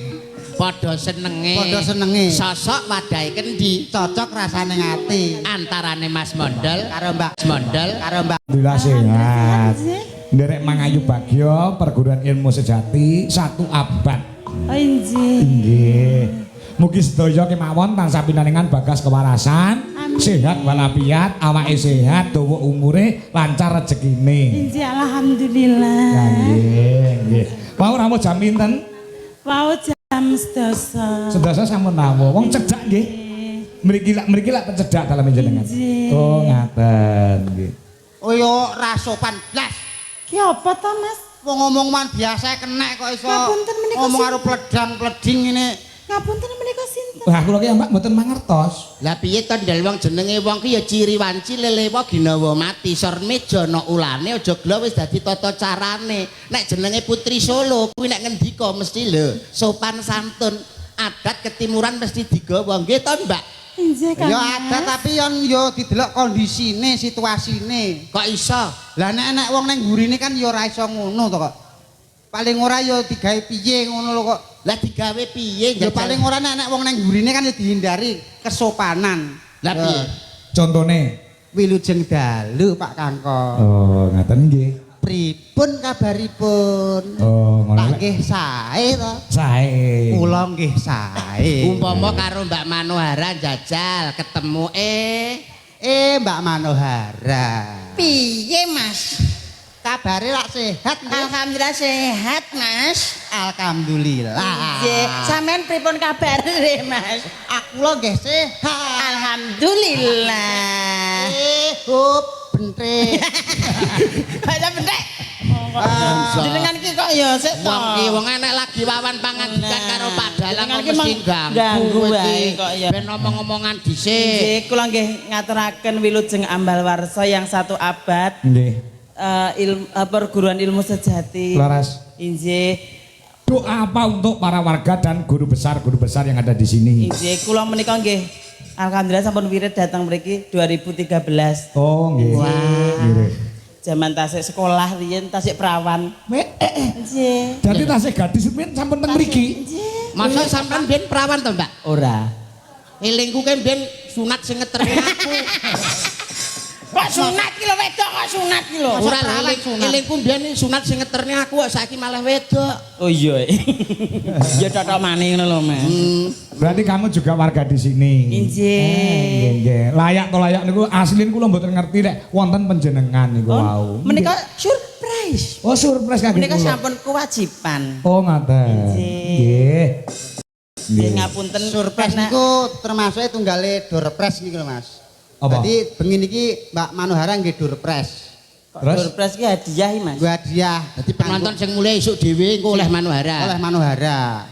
padha senenge. Padha senenge. Sosok wadahe kendi cocok rasane ngati antarane Mas Mondol karo Mbak Mas Mondol karo Mbak Alhamdulillah sehat. Nggih. Nderek Mangayu Bagyo perguruan ilmu sejati 1 abad. Oh injih. Nggih. Mugi sedaya kemawon tansah pinaringan bagas kewarasan, Amin. sehat walafiat, awake sehat, dawa umure, lancar rezekine. Injih alhamdulillah. Ya, nggih, nggih. Wau rawuh jam pinten? Wau jam sedasa. Sedasa sampun rawuh. Wong cedhak nggih. Mriki lak cedhak dalem jenengan. Nggih. Oh, ngaten nggih. Oh yo ra sopan blas. Ki apa to Mas? Wong ngomong-ngomongan biasa kenek kok iso. Ngapunten menika Ngomong sing- karo pledang-pleding ngene. Ngapunten menika sinten? Wah, kula ki Mbak mboten mangertos. Lah piye to ndel wong jenenge wong ki ya ciri wanci lelewa ginawa mati sor meja ana ulane aja gelo wis dadi tata carane. Nek jenenge Putri Solo kuwi nek ngendika mesti lho sopan santun, adat ketimuran mesti digawa. Nggih to, Mbak? Injih Kang. Ya Mas. ada tapi yon yo didelok kondisine, situasine. Kok iso? Lah nek enek wong nang gurine kan ya ora iso ngono to kok. Paling ora ya digawe piye ngono lho kok. Lah digawe piye Ya paling ora nek enek wong nang gurine kan ya dihindari kesopanan. Lah piye? Contone. Wilujeng dalu Pak Kangko. Oh, ngaten nggih. Pripun kabaripun? Oh, ngono Pak lek. nggih sae to. Sae. Kula nggih sae. Umpama karo Mbak Manohara jajal ketemu Mbak Manohara. Piye Mas? Kabare lak sehat nggih? Alhamdulillah sehat, Mas. Alhamdulillah. Nggih, sampean pripun kabare, Mas? Aku lho nggih sehat. Alhamdulillah. Hup, bentrek. Kok bentrek? Jenengan iki kok ya sik to. Wong ki wong enek lagi wawan pangandikan karo Pak Dalang kok Jenengan ki mesti ganggu ganggu wae iki. kok ya. Ben omong-omongan dhisik. Nggih, kula nggih ngaturaken wilujeng ambal warsa yang satu abad. Nggih. Perguruan ilmu sejati. Laras. Injih. Doa apa untuk para warga dan guru besar yang ada di sini? Injih, kula menika nggih alhamdulillah sampun wirid datang mriki 2013. Oh, nggih. Nggih. Zaman tasik sekolah riyen tasik perawan. Nggih. Jadi tasih gadis riyen sampun teng mriki. Nggih. Masa sampean ben perawan to, Mbak? Ora. Elingku ki ben sunat sing ngeterke aku. Kok sunat ki lho wedok kok sunat ki lho. Ora lho, elingku mbiyen sunat sing ngeterne aku kok saiki malah wedok. Oh iya. Ya totok maning ngono lho, Mas. Berarti kamu juga warga di sini. Injih. Nggih, nggih. Layak to layak niku asline kula mboten ngerti nek wonten panjenengan niku wau. Menika surprise. Oh, surprise kagem Menika kula. sampun kewajiban. Oh, ngaten. Injih. Nggih. Nggih ngapunten Surprise karena- niku termasuk tunggale doorpress niku lho, Mas. Apa? Jadi bengi niki Mbak Manohara nggih doorpress. Kok Terus? Doorpress ki hadiah iki, Mas. Nggo hadiah. Dadi penonton sing mulai esuk dhewe engko oleh Manohara. Oleh Manohara.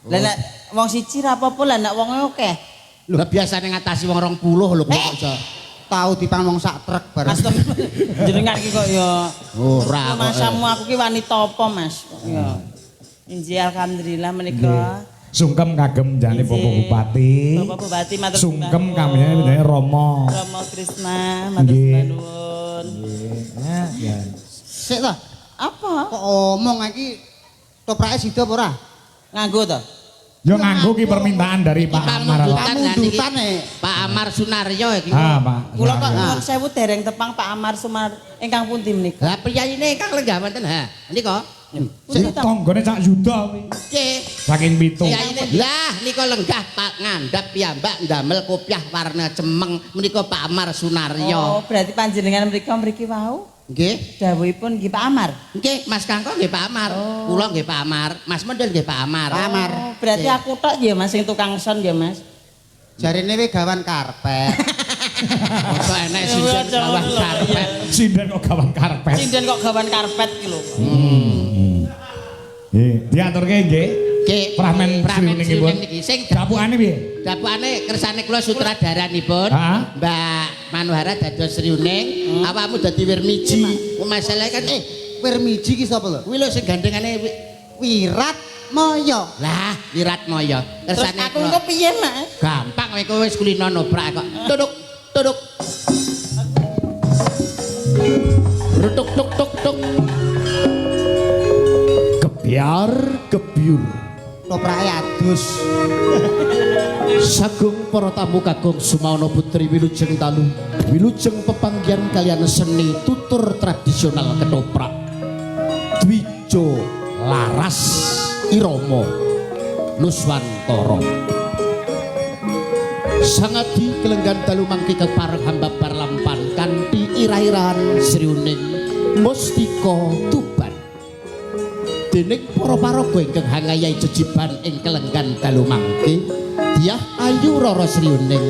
Lah nek wong siji ra apa-apa lah nek wonge akeh. Lho biasane ngatasi wong 20 lho kok iso. Tau dipangan wong sak truk bareng. Astagfirullah. Jenengan ki kok ya Ora kok. Masamu aku ki wanita apa, Mas? Kok ya. Injih alhamdulillah menika. Sungkem kagem jane Injih. Bapak Bupati. Bapak Bupati matur Sungkem sembah kami nuwun. Romo. Romo Krisna matur Nggih. sembah nuwun. Nggih. Ya. Sik ta. Apa? Kok omong iki toprake sida apa ora? Nganggo to? Yo nganggo ki permintaan dari Pak Amar. Pamundutan e. Pak Amar Sunaryo iki. Ah, Pak. Kula kok nuwun sewu dereng tepang Pak Amar Sumar ingkang pundi menika? Lah priyayine ingkang lenggah wonten ha. Nika. Pundi to? Tanggane Cak Yuda kuwi. Nggih. Saking pitu. Priyayine lah nika lenggah Pak ngandhap piyambak ndamel kopiah warna cemeng menika Pak Amar Sunaryo. Oh, berarti panjenengan mriko mriki wau Nggih. dawuhipun nggih Pak Amar. Nggih, Mas Kangko nggih Pak Amar. Kula nggih Pak Amar, Mas Mendel nggih Pak Amar. Pak Amar. Oh, berarti aku tok ya Mas sing tukang son ya Mas. Jarine wi gawan karpet. Mosok enek sinden gawan karpet. Sinden kok gawan karpet. Sinden kok gawan karpet ki lho. Nggih, diaturke nggih. Nggih. Pramen Sriuningipun sriuningipun. niki sing Dapukane piye? Dapukane kersane kula sutradaranipun Heeh. Mbak Manohara dados Sriuning, awakmu dadi Wirmiji. Masalahe kan Wirmiji ki sapa lho? kuwi lho sing gandengane Wirat Maya. Lah, Wiratmaya. Terus Kersane aku kula- engko piye Mas? gampang kowe kowe wis kulino nobrak kok. Tuduk, tuduk. Rutuk tuk tuk tuk. Gebyar gebyur. Toprake adus. Sagung para tamu kakung Sumawana Putri wilujeng dalu. Wilujeng pepanggihan kalian seni tutur tradisional ketoprak. Dwijo Laras Irama Nuswantara. Sangadi kelenggan dalu mangke kepareng hamba lampan kanthi ira-irahan sriuning Mustika Tuban. Dening para paraga ingkang hangayahi jejiban ing kelenggan dalu mangke, Dyah Ayu Rara Sriuning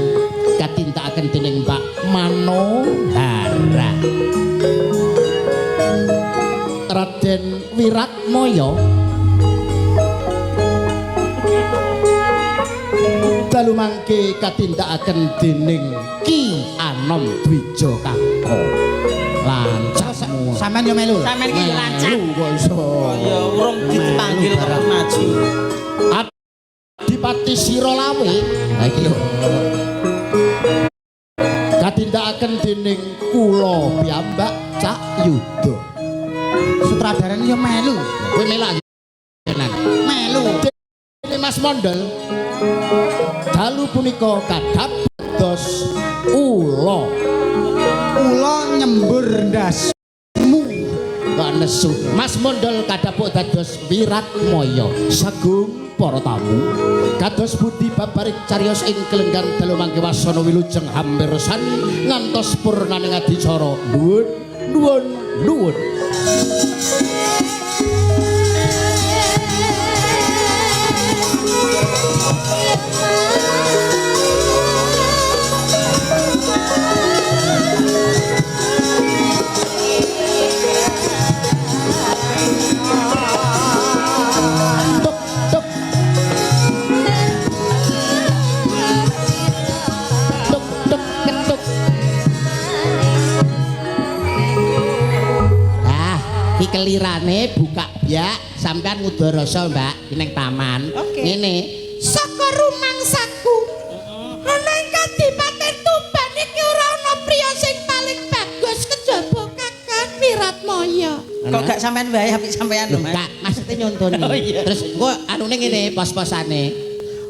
katindakaken dening Pak Manohara. Raden Wiratmaya dalu mangke katindakaken dening Ki Anom Dwijo Kangko. Lancar Sampeyan yo melu. Sampeyan ki yo lancar. Melu kok iso. Ya urung dipanggil kok maju. Adipati Sirolawe. Ha iki lho. Katindakaken dening kula piyambak Cak Yuda. Sutradarane yo melu. Kowe melok tenan. Melu. Dene Mas Mondol. Dalu punika kadados ula. Ula nyembur ndasmu. Kok nesu. Mas Mondol kadhapuk dados Wiratmaya. Sagung para tamu. Kados pundi babaring cariyos ing kelenggan dalu mangke wasana wilujeng hampirsani ngantos purnaning adicara. Nuwun, nuwun, Nuwun. Tuk tuk tuk tuk ketuk. Ah, iki kelirane buka byak sampean ngudarasa, Mbak, iki ning taman. Oke. Ngene, saka rumangsaku. Ana ing Kadipaten Tuban iki ora ana priya sing paling bagus kejaba Kakang Wiratmaya. Kok gak sampean wae apik sampean lho, Lho, Mas. gak, maksudnya nyontoni. Oh, iya. Terus engko anune ngene pos-posane.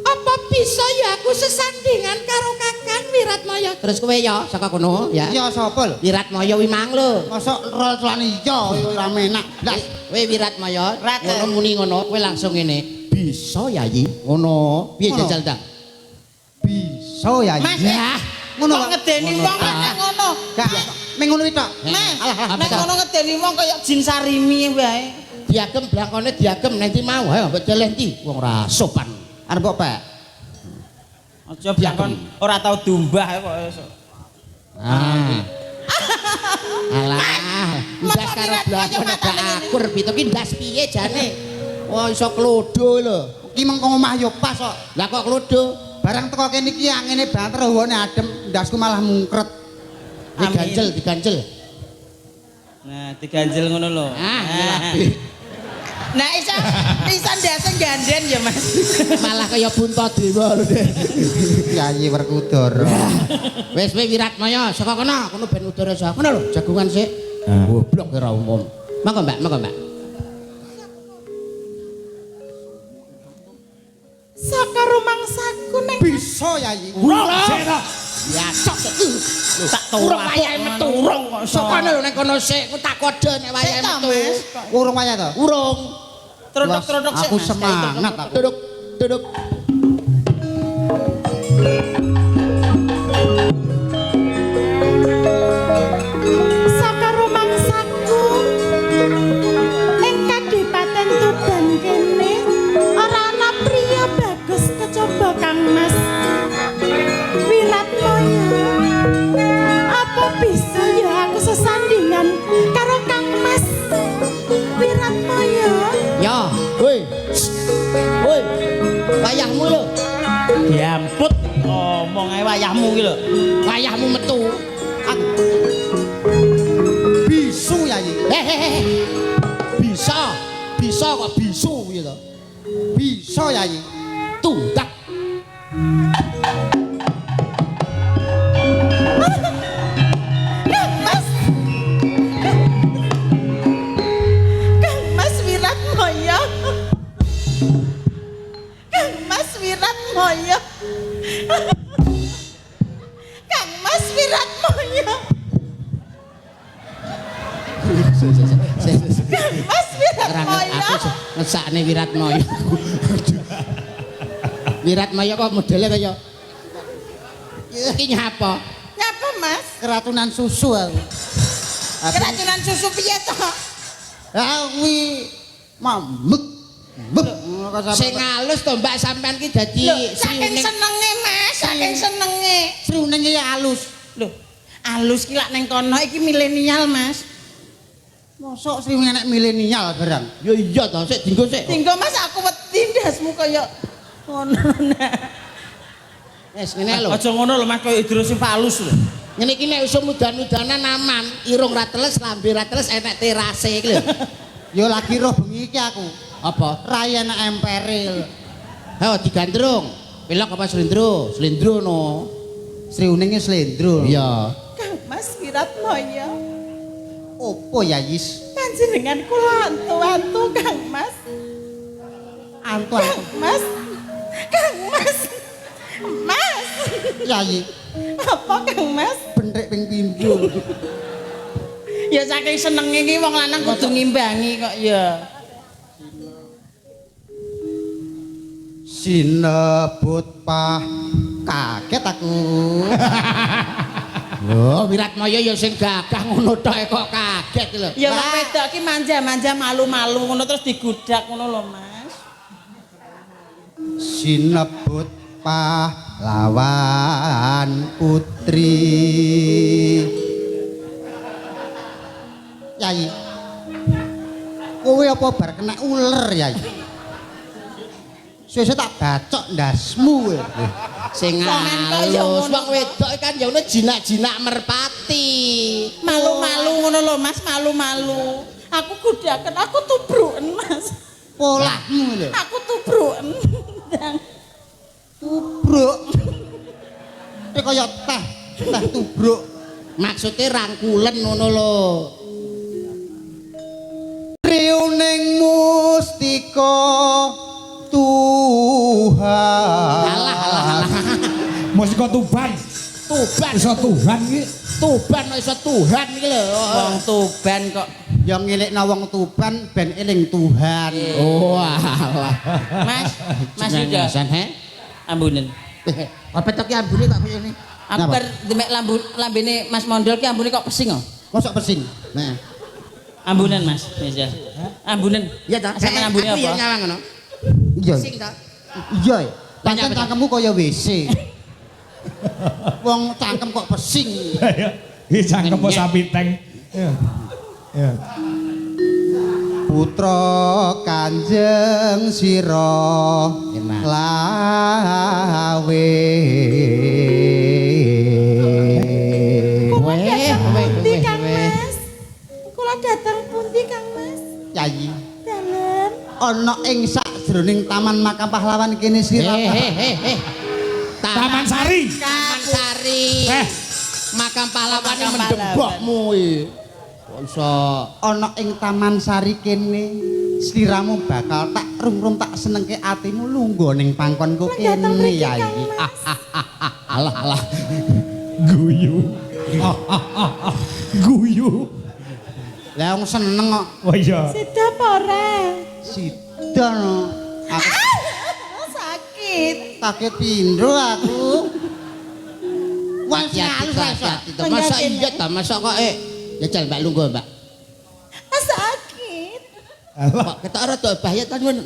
Apa bisa ya aku sesandingan karo Kakang Wiratmaya? Terus kowe ya saka kono ya. Iya sapa lho? Wiratmaya kuwi mang lho. Mosok rol celane iya ora menak. Blas. Kowe Wiratmaya Rat. ngono muni ngono, kowe langsung ngene. Bisa Yayi. Ngono. Piye Ngono. jajal ta? Bisa ya. Mas, Lah, Ngono kok kok. ngedeni Ngono wong ta. nek ngono. Gak ming ngono iki tok. Mas, Alah, alah, nek ngono ngedeni wong kaya jin sarimi wae. Diagem blangkone diagem nanti mau ayo mbok celeh ndi wong ora sopan. Arep kok pek. Aja blangkon ora tau diumbah kok iso. Ah. Alah, ndas karo blangkon gak akur pitu ki ndas piye jane? Wah iso klodo lho. Ki mengko omah yo pas kok. Lah kok klodo? Barang teko kene iki angine banter hawane adem, ndasku malah mungkret. Amin. Diganjel, diganjel. Nah, diganjel ngono lho. Ah, Nah. Nah, iso iso ndase ganden ya, Mas. Malah kaya Puntadewa lho, Dek. Yayi Werkudara. Wis kowe Wiratmaya saka kono, kono ben udara saka. Kono lho, jagongan sik. Ah. Goblok ora umum. Monggo, Mbak, monggo, Mbak. Saka rumangsaku ning Bisa Yayi. Urung sik ta. Ya cok. tak Urung wayahe metu urung kok iso. Saka kono lho ning kono sik, ku tak kode nek wayahe Sik ta, metu. Mas. Urung wayah to? Urung. Trotok-trotok sik. Aku Mas. semangat aku. Duduk, duduk. Saka rumangsaku ing Kadipaten Tuban kene ora ana priya bagus kejaba Kang Mas Wiratmaya. Apa bisa ya aku sesandingan karo Kang Mas Wiratmaya? Ya, woi. Woi. Wayahmu lho. Diamput omong ae wayahmu ki lho. Wayahmu metu. Aku bisu Yayi. Hehehe. Bisa. Bisa kok bisu piye to? Bisa Yayi. Tundak. Kang Mas. Kang Mas Wiratmaya. Kang Mas Wiratmaya. Kang Mas Wiratmaya. Kang Mas Wiratmaya. Aku ngesakne Wiratmaya. Wiratmaya kok modelnya kaya iki nyapa? Nyapa, Mas? Keratunan susu aku. Keracunan susu piye to? Ah kuwi mambek. Mbek. Ngono kok sampe- Sing halus to Mbak sampean ki dadi Lho, saking sriuning. senenge, Mas, saking senenge. Sriuning iki alus. Lho, alus ki lak ning kono iki milenial, Mas. Mosok sriuning enek milenial barang. Ya iya to, sik dinggo sik. Tinggo Mas aku wedi ndasmu kaya ngono nah. Wis ngene lho. Aja ngono lho Mas kaya hidrosefalus lho. Ngene iki nek usum udan-udanan aman, irung ra teles, lambe ra teles, enek terase iki lho. Ya lagi roh bengi iki aku. Apa? Rai enek empere. lho. Ayo digandrung. Pilok apa slendro? Slendro no. Sriuninge slendro. Iya. Kang Mas Wiratmaya. Opo ya Yis? Panjenengan kula antu-antu Kang Mas. Antu Kang antu. Mas. Kang Mas. Mas. Yayi, Apa Kang Mas? bentrek ping pindho. Ya saking senenge iki wong lanang kudu ngimbangi kok ya. Sinebut pah kaget aku. Lho, Wiratmaya ya sing gagah ngono tok kok kaget lho. Ya wong wedok ki manja-manja malu-malu ngono terus digudak ngono lho, Mas. Sinebut pahlawan putri. Yai. Kowe apa bar kena uler, Yai? Suwe-suwe tak bacok ndasmu kowe. Sing halus wong wedok kan ya ngono jinak-jinak merpati. Malu-malu ngono lho, Mas, malu-malu. Aku gudaken, aku tubruken, Mas. Polahmu lho. Aku tubruken. Tubruk. Iki kaya teh, teh tubruk. Maksude rangkulen ngono lho. Riuning mustika Tuhan. Alah alah alah. Mustika Tuban. Tuban. Iso Tuhan iki. Tuban kok iso Tuhan iki lho. Wong Tuban kok. Ya ngelikno wong Tuban ben eling Tuhan. Oh alah. Mas, Mas Yuda. He? Ambunen. Apa tok ki ambune kok koyo ngene? Aku bar demek lambene Mas Mondol ki ambune kok pesing kok. Mosok pesing. Nah. Ambunen Mas, ya. Ambunen. Iya ta? Sampeyan ambune Aku ya apa? nyawang ngono. Iya. Pesing ta? Iya. Pancen cangkemmu kaya WC. Wong cangkem kok pesing. Iki cangkem kok sapi tank. Iya. Iya. Putra Kanjeng Sira lawe. Kula dateng pundi Kang Mas? Kula dateng pundi Kang Mas? Yayi. Dalem. Ana ing sakjroning Taman Makam Pahlawan kene sira. Taman Sari. Taman Sari. Makam pahlawan mendembokmu iki. Kok iso ana ing Taman Sari kene sliramu bakal tak rung-rung tak senengke atimu lungguh ning pangkonku kene Yai. Alah alah. Guyu. Guyu. Lah wong seneng kok. Oh iya. Sida apa ora? Sida no. Aku sakit. Sakit pindho aku. Wah, halus iso. Masa iya ta, masa kok jajal Mbak lungguh, Mbak. Sakit. Kok ketok rada bahaya ta nyuwun.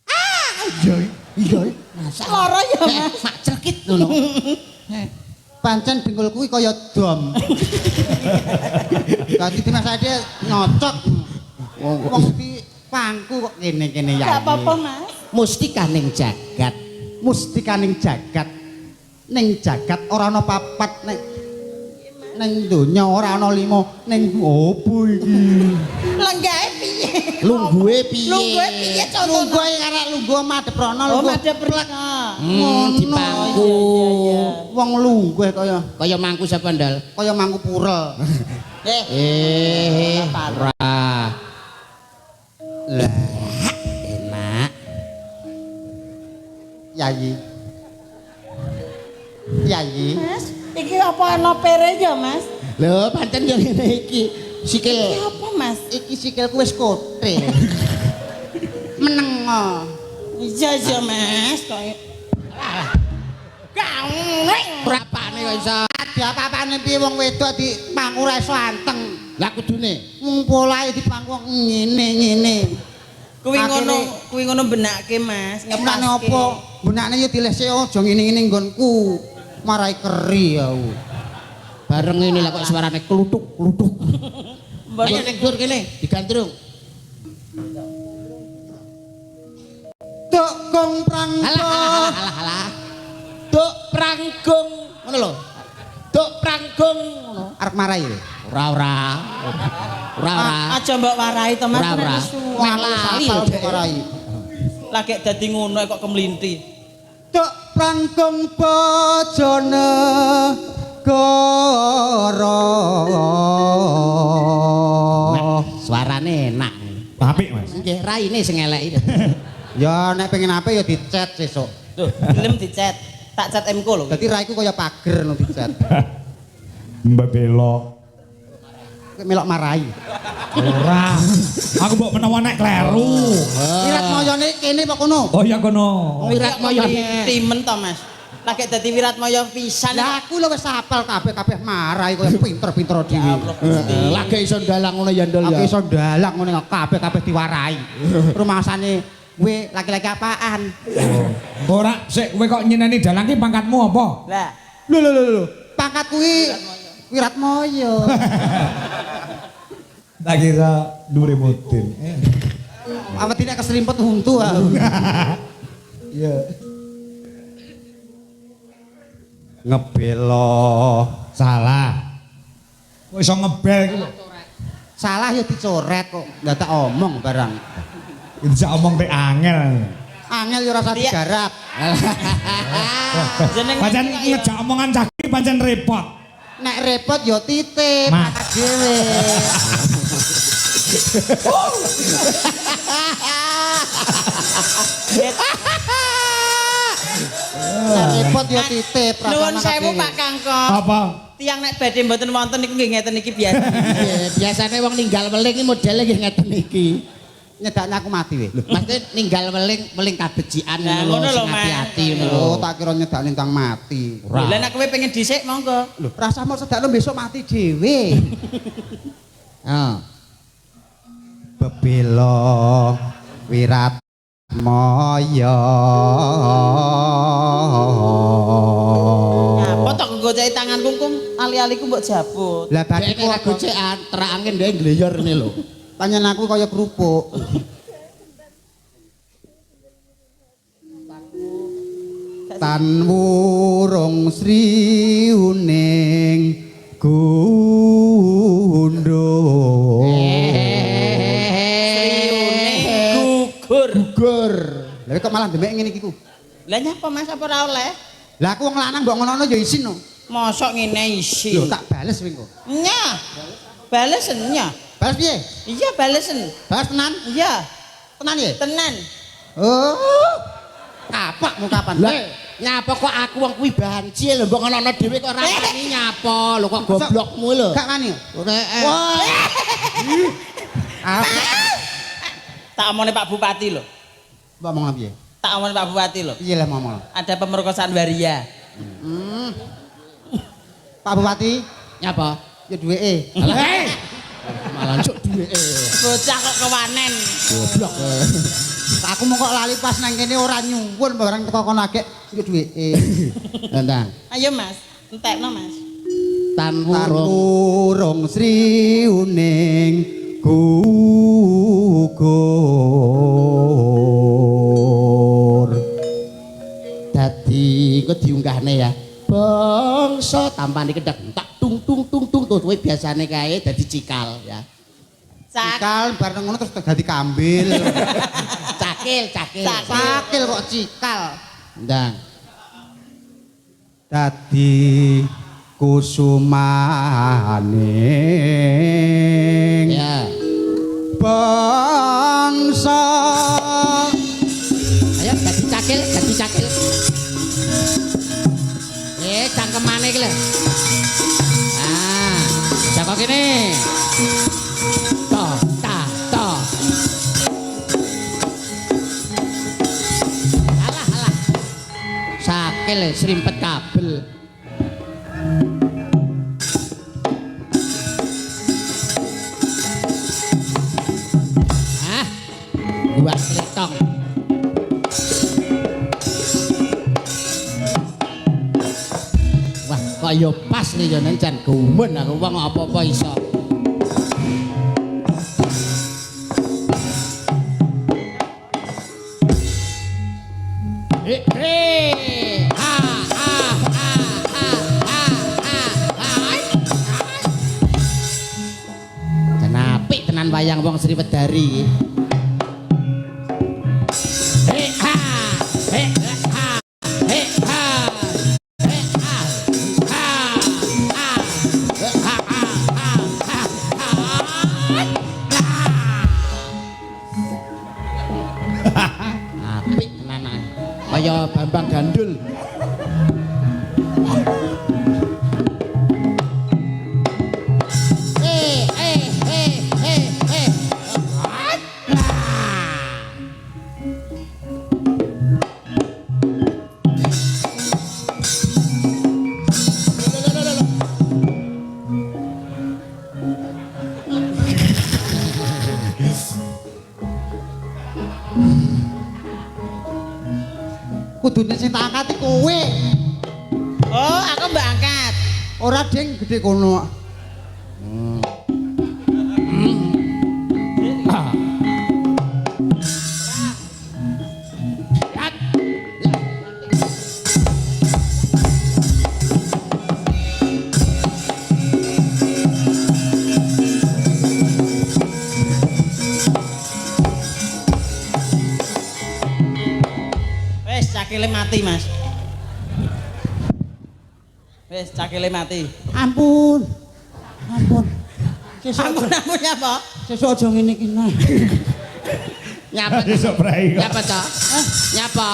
Ah, iya. Iya. Lara ya, Mas. Mak cerkit ngono. Pancen dengkul kuwi kaya dom. Dadi Mas Ade nyocok. Wong di pangku kok kene-kene ya. Gak apa-apa, Mas. Mustikaning jagat. Mustikaning jagat. Ning jagat ora ana papat nek ning donya ora ana lima ning opo iki. Lenggahe piye? Lungguhe piye? Lungguhe piye contohna? Lungguhe karek lungguh madhep rono Oh, madhep rono. Dipangku. Wong lungguh kaya kaya mangku sapa ndal? Kaya mangku purel. Ora. Lah, enak. Yayi. Yayi. Mas, iki apa ana pere ya, Mas? Lho, pancen yo ngene iki. Sikil. Iki apa, Mas? Iki sikilku wis kote. Meneng. Iya, iya, Mas. Kok Prapane kok iso. Diapa-apane piye wong wedok dipangku ora iso anteng. Lah kudune wong polahe dipangku ngene-ngene. Kuwi ngono, kuwi ngono benake, Mas. Ngepaske apa? Benakne ya dilese aja ngene-ngene nggonku. Marai keri ya. Bareng ngene lah kok suarane kluthuk-kluthuk. Ayo ning dur kene digandrung. Dok gong prangko. Alah alah alah. Dok pranggung ngono lho. Dok pranggung ngono. Arep marai lho. Ora ora. Ora ora. Aja mbok warai to, Mas. Ora ora. Lali lho warai. Lagi dadi ngono kok kemlinti. Dok pranggung bojonegoro. Suarane enak. Apik, Mas. Nggih, raine sing elek iki. Ya nek pengen apik ya dicet sesuk. Loh, gelem dicet. Tak cat MK lho. Dadi raiku kaya pager no dicet. Mbak Belok. Melok marai. Ora. Aku mbok menawa nek kleru. Wirat moyone kene apa kono? Oh iya kono. Wirat moyone. Timen to, Mas. Lagi dadi Wiratmaya pisan. Lah aku lho wis hafal kabeh-kabeh marai koyo pinter-pinter dhewe. Lagi iso ndalang ngono ya ndol ya. Aku iso ndalang ngono kabeh-kabeh diwarai. Rumasane kowe laki-laki apaan? Ora, sik kowe kok nyeneni dalang ki pangkatmu apa? Lah, Lho lho lho lho. Pangkat kuwi Wiratmaya. Tak kira dhuwure mudin. Awet nek keserimpet untu aku. Iya. Ngebelo. Salah. Kok iso ngebel iki lho. Salah ya dicoret kok. Ndak tak omong barang. Dijak omong tek angel. Angel ya ora usah Iya. digarap. jeneng Pancen ngejak omongan cah iki pancen repot. Nek repot ya titip Mas. angkat dhewe. Nek repot ya titip. rasa Nuwun angkat sewu dhewe. Pak Kangko. Apa? Tiang nek badhe mboten wonten niku nggih ngeten iki biasa. Nggih, biasane wong ninggal weling iki modele nggih ngeten iki. Nyedakne aku mati weh. Maksudnya ninggal weling, weling kabecikan Nah, ngono ngono lho, lho, sing Mas. ati-ati ngono lho. Oh, tak kira nyedakne tentang mati. Lah nek kowe pengen dhisik monggo. Lho, rasa mau sedakno besok mati dhewe. Heeh. Bebela Wiratmaya. Apa tok goceki tanganku kum ali-aliku mbok jabut. Lah Dek batiku nek apa? gocekan terak angin dhek ngleyor ngene lho. Panjen aku kaya kerupuk. Tan wurung sri uning gundul. Sriune gugur. Gugur. Lah kok malah demek ngene iki ku. Lah nyapa Mas apa ora oleh? Lah aku wong lanang mbok ngono-ngono ya isin no. Mosok ngene isi. Lho tak bales kowe engko. Nyah. Balesen nyah. Bales piye? Iya balesen. Bales tenan? Iya, Tenan ya? tenan. Oh. Kapakmu kapan? Lah nyapa kok aku wong kuwi banci lho mbok ngono dhewe kok ora wani nyapa lho kok goblokmu lho. Gak wani. Ora. Wah. Aku Tak omone Pak Bupati lho. mbok omong piye? Tak omone Pak Bupati lho. Piye lah ngomong? Ada pemerkosaan waria. Pak Bupati, Nyapa? ya duweke. Alah. Malah cuk duweke. Bocah kok kewanen. Goblok. Aku mau kok lali pas nang kene ora nyuwun barang teko kono agek ya duweke. Tentang Ayo Mas, entekno Mas. tan Tan wurung wurung sri uning gugur. dadi engko diunggahne ya. Bangsa tampane kedhek tak tung tung tung tung tuh kowe biasane kae dadi cikal ya. Cak. Cikal bareng ngono terus dadi kambil. Cakil, cakil. Cakil. Sakil kok cikal. Ndang. Dadi kusumaning Ya. bangsa. Ayo dadi cakil, dadi cakil. Cangkemane iki lho. Ah, joko kene. To, ta, to. Alah, alah. Sakil srimpet kabel. Ah. Gua tletong. Wah, kok ya pas nih ya jan gumun aku wong apa-apa iso. Eh, eh, ha, ha, ha, ha, ha, ha, ha, ai, ai. Jan apik tenan wayang wong Sriwedari iki. Eh, ha, eh, ha, eh, ha. Eh, ha, ha, ha, ha, ha, ha, ha, ha. Apik tenan ae. Kaya Bambang Gandul. Eh, eh, eh, eh, eh. Ah. Kudune sing tak angkat kowe. Oh, aku mbak angkat. Ora ding gede kono. Wis cakile mati, Mas. Wis cakile mati. Ampun. Ampun. Sesuk Ampun ampun apa? sesuk aja ngene iki nah. Nyapa? Besok prei kok. Nyapa ta? Nyapa?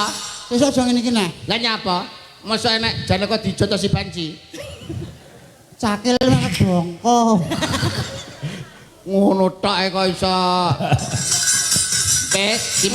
Sesuk aja ngene iki nah. Lah nyapa? Mosok enek Janaka dijotosi banci. Cakil malah bongko. Ngono tok e kok iso. Wis,